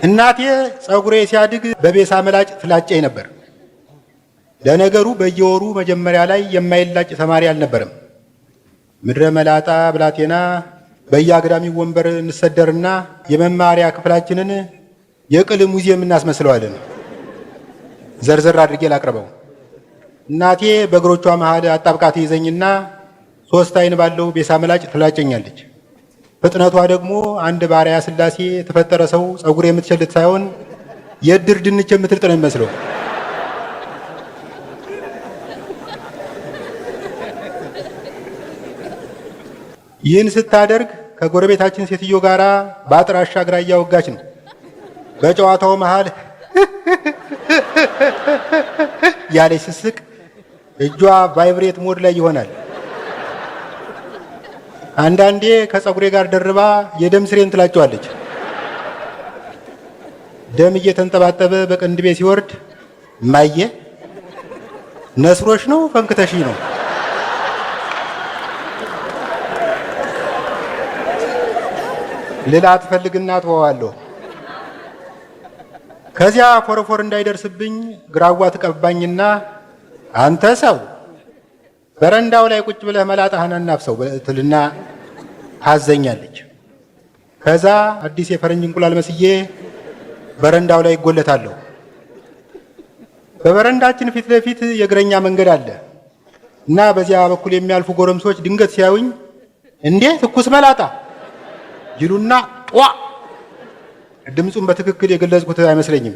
እናቴ ጸጉሬ ሲያድግ በቤሳ መላጭ ትላጨኝ ነበር። ለነገሩ በየወሩ መጀመሪያ ላይ የማይላጭ ተማሪ አልነበረም። ምድረ መላጣ ብላቴና በየአግዳሚው ወንበር እንሰደርና የመማሪያ ክፍላችንን የቅል ሙዚየም እናስመስለዋለን። ዘርዘር አድርጌ ላቅርበው። እናቴ በእግሮቿ መሃል አጣብቃ ትይዘኝና ሶስት አይን ባለው ቤሳ መላጭ ትላጨኛለች። ፍጥነቷ ደግሞ አንድ ባሪያ ስላሴ የተፈጠረ ሰው ጸጉር የምትሸልት ሳይሆን የእድር ድንች የምትልጥ ነው የሚመስለው። ይህን ስታደርግ ከጎረቤታችን ሴትዮ ጋር በአጥር አሻግራ እያወጋች ነው። በጨዋታው መሃል ያለች ስስቅ እጇ vibrate mode ላይ ይሆናል። አንዳንዴ ከፀጉሬ ጋር ደርባ የደም ስሬን ትላጨዋለች። ደም እየተንጠባጠበ በቅንድቤ ሲወርድ እማዬ ነስሮሽ ነው ፈንክተሽኝ ነው ልላት ፈልግና ትወዋለሁ። ከዚያ ፎረፎር እንዳይደርስብኝ ግራዋ ትቀባኝና አንተ ሰው በረንዳው ላይ ቁጭ ብለህ መላጣህን አናፍሰው ትልና ታዘኛለች። ከዛ አዲስ የፈረንጅ እንቁላል መስዬ በረንዳው ላይ ይጎለታለሁ። በበረንዳችን ፊት ለፊት የእግረኛ መንገድ አለ እና በዚያ በኩል የሚያልፉ ጎረምሶች ድንገት ሲያዩኝ እንዴ ትኩስ መላጣ ይሉና ጧ። ድምፁን በትክክል የገለጽኩት አይመስለኝም።